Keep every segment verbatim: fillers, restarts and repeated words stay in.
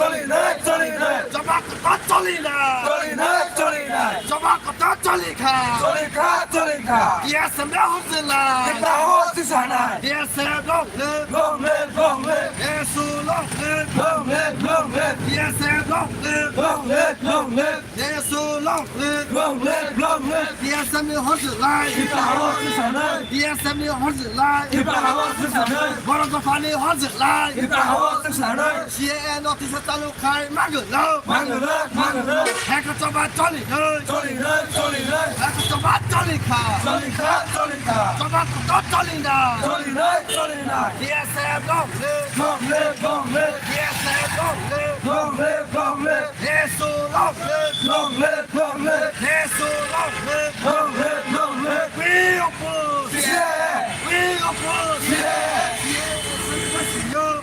Cholinai, cholinai. Choba kotor cholinai. Cholinai, cholinai. Choba kotor cholikha. Cholikha, cholikha. T S F ni horjilai. Tipra hor sisanai. T S F long live. Long live, long live. T S U long live. Long live, long live. T S F long live. Long live, long live. T S U long live. Long live, long live. T S F ni horjilai. Tipra hor sisanai. T S F ni horjilai. Tipra hor sisanai. Borok dophani horjilai. Tipra hor sisanai. C A A notice o chalu khai mangwlwk. Mangwlwk, mangwlwk. Heko choba cholinai. Cholinai, cholinai. Heko choba cholikha. Cholikha, cholikha. Choba kotor cholinai. Cholinai, cholinai. T S F long live. Long live, long live. T S F long live. Long live, long live. T S U long live. Long live, long live. T S U long live. Long live, long live. We oppose. C A A. We oppose. C A A. C A A.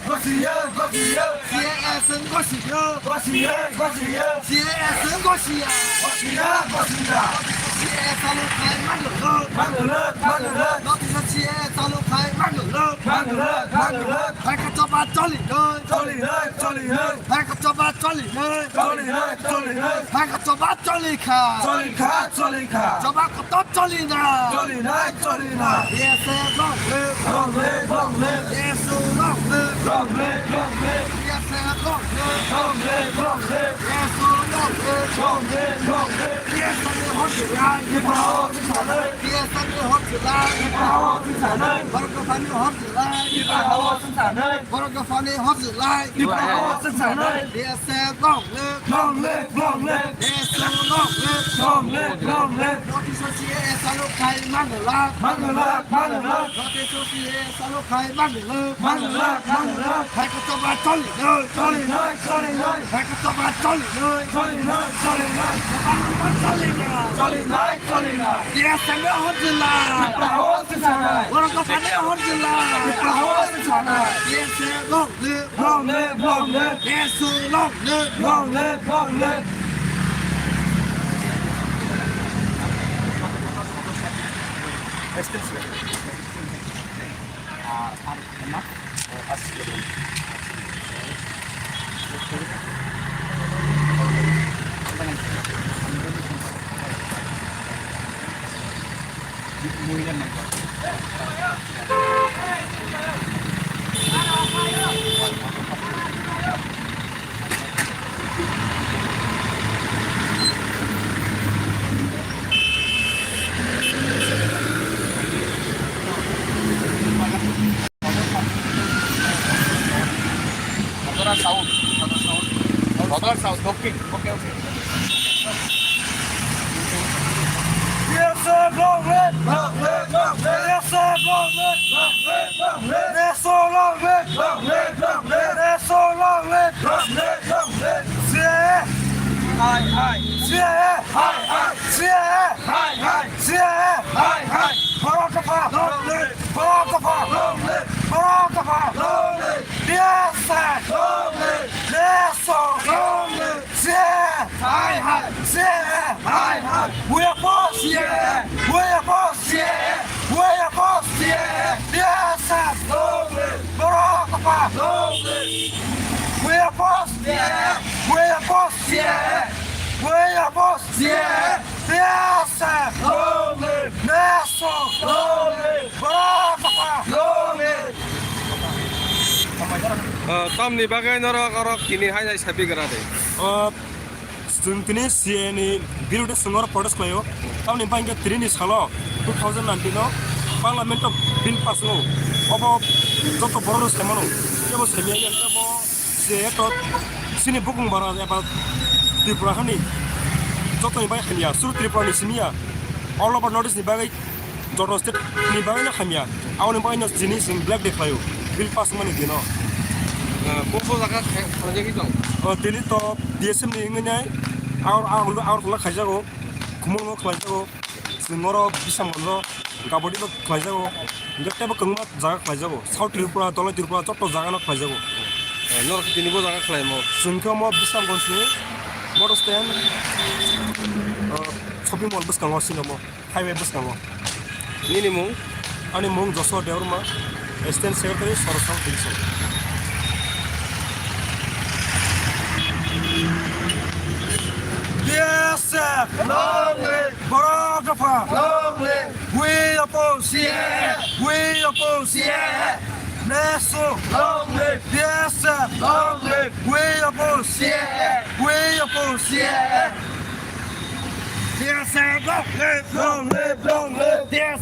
Gosiyo, gosiyo. C A A seng gosiyo. Gosiyo, gosiyo. C A A seng gosiya. Gosiya, gosiya. C A A chalu khai mangwlwk. Mangwlwk, mangwlwk. Notice o C A A chalu khai mangwlwk. Mangwlwk, mangwlwk. Heko choba cholinai. Cholinai, cholinai. Heko choba cholinai. Cholinai, cholinai. Heko choba cholikha. Cholikha, cholikha. Choba kotor cholinai. Cholinai, cholinai. T S F long live. Long live, long live. T S U long live. Long live, long live. T S F long live. Long live, long live. T S U long live. Long live, long live. T S F ni horjilai. Tipra hor sisanai. T S F ni horjilai. Tipra hor sisanai. Borok dophani horjilai. Tipra hor sisanai. Borok dophani horjilai. Tipra hor sisanai. T S F long live. Long live, long live. T S U long live. Long live, long live. Notice o C A A chalu khai mangwlwk. Mangwlwk, mangwlwk. Notice o C A A chalu khai mangwlwk. Mangwlwk, mangwlwk. Heko choba cholinai. Cholinai, cholinai. Heko choba cholinai. Cholinai, cholinai. Choba kotor cholinai. Cholinai, cholinai. T S F ni horjilai. Tipra hor sisanai. Borok dophani horjilai. Tipra hor sisanai. T S F long live. Long live, long live. T S U long live. Long live, long live. Sodor South, Sodor South, Sodor South, Dakshin. Okay, okay. T S F long live! Long live, long live! T S F long live! Long live, long live! T S U long live! Long live, long live! T S U long live! Long live, long live! C A A! Hai, hai! C A A! Hai, hai! C A A! Hai, hai! C A A! Hai, hai! Borok dopha! Long live! Borok dopha! Long live! Borok dopha! Long live! T S F! Long live! T S U! Long live! C A A! Hai, hai! C A A! Hai, hai! We oppose! C A A! We oppose! C A A! We oppose! C A A! T S F! Long live! Borok dopha! Long live! We oppose! C A A! We oppose! C A A! We oppose! C A A! T S F! Long live! T S U! Long live! Borok dopha! Long live! Ah, tamni bagwi norok orok tini hai nai sabi gra de. Ah, chwng tini C A A ni birude chwng oro protest khlaio. Tamni bagwi tini ni salo two thousand nineteen o Parliament o bill pass wngo. Obo joto borok rok sai mano. Kebo sai manya khe bo C A A to chini bukung bara eba Tripura hani jotoni bai hamya. Suru Tripura ni simi ya. All over North East ni bagwi joto state ni bagwi no hamya. Aboni bagwi no chini chwng Black Day khlaio. Bill pass wngmani dino. Ah, bo bo jaga khe-, khlaijagwi tong? Oh, tini to D S M ni wngwi nai. Agar, agar, agar khlaijago. Khumulwngo khlaijago. Chwng oro Bisramganjo, Gauhati bo khlaijago. Hwnkhe teibo kwbangma jaga khlaijago. South Tripura, Dolai Tripura, joto jagano khlaijago. Eh, norok tini bo jaga khlaimo? Chwng khe omo Bisramganj ni motor stand, eh, shopping mall bwskango sini omo, highway bwskango. Nini mung? Ani mung Joshua Debbarma, Assistant Secretary, Sorosang Division. Long live! Borok dopha! Long live! We oppose! C A A! We oppose! C A A! Nesu! Long live! B S F! Long live! We oppose! C A A! We oppose! C A A! B S F! Long live! Long live! Long live! B S F!